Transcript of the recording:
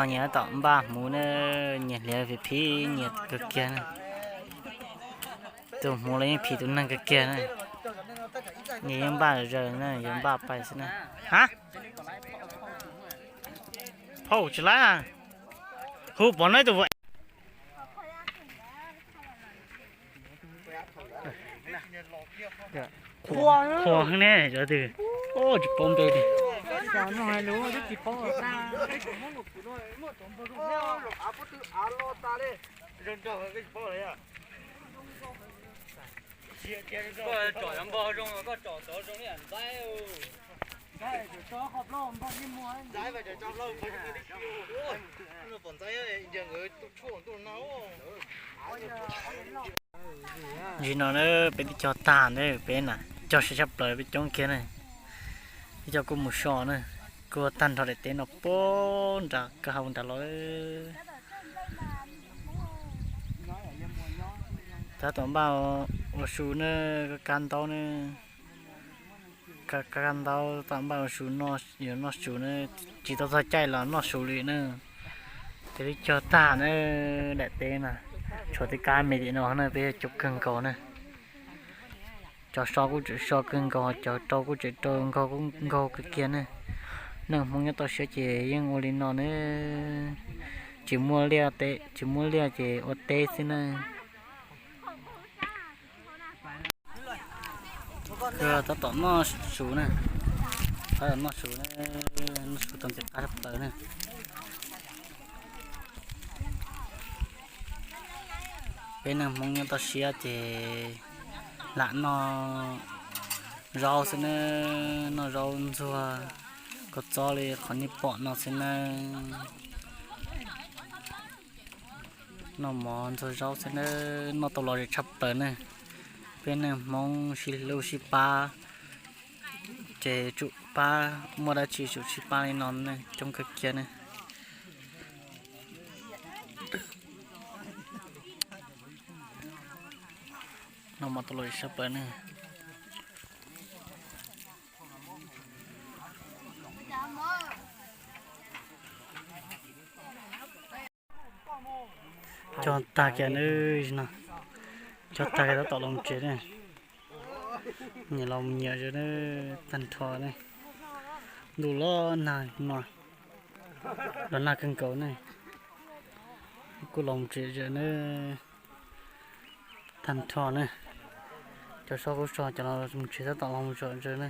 Nyias tab tom npaj hmuv na, nyias hliav phim phim nyias kawg kiag na. Tus hmuv los yeej phim tus neeg kawg kiag na. Nyias yeej npaj zaws na, yuav npaj pais xwb na. Ha, phauj tsis laib, hu pom neb tus vauv. Qhuas ne cov twg, tsis paub npe li. Ntsis no na, peb twb cog tag na, peb na cog siab tshaj plaws, peb coob kiag na. Peb cog kuj mus so na, kuj tag nrho daim teb no puag nram kwj ha nram los. Tab tom npaj ua su na, kab ntaub na. Kab ntaub tab tom npaj ua su, yuav noj su na, tsis tau txog caij los noj su li na. Ces twb cog tag na, daim teb na, tshuav tej kab me tim no na, peb coob kawg nkaus na. Cov so kuj tseem so kawg nkaus, cov rau kuj tseem rau nkaug, kuj nkaug kawg kiag ne. Neeg Hmoob nyob toj siab ces yeej ua li no ne. Tsis muaj liaj teb, tsis muaj liaj ces ua teb xwb ne. Tab tom noj su na, tab tom noj su na, noj su tau ntxim qab tshaj plaws na. Peb neeg Hmoob nyob toj siab ces lam noj zaub xwb na, noj zaub ntxuag, kua txob li qhov nej pom no xwb na. Noj mov ntxuag zaub xwb na, noj tau lom zem tshaj plaws na. Peb neeg Hmoob sib hlub sib pab, ces tsum pab, muaj dab tsi tsum sib pab li no ne, coob kawg kiag ne. Noj mov tau lom zem tshaj plaws ne. Cog tag kiag na, cog tag kiag tab tom los tsev ne. Nyias los nyias zos na, tag nrho ne. Ntuj los nag no, los nag kawg nkaus ne. Kuj los tsev zos na, tag nrho ne. Cov so kuj so, cov los mus tsev tab tom los zom zaws na.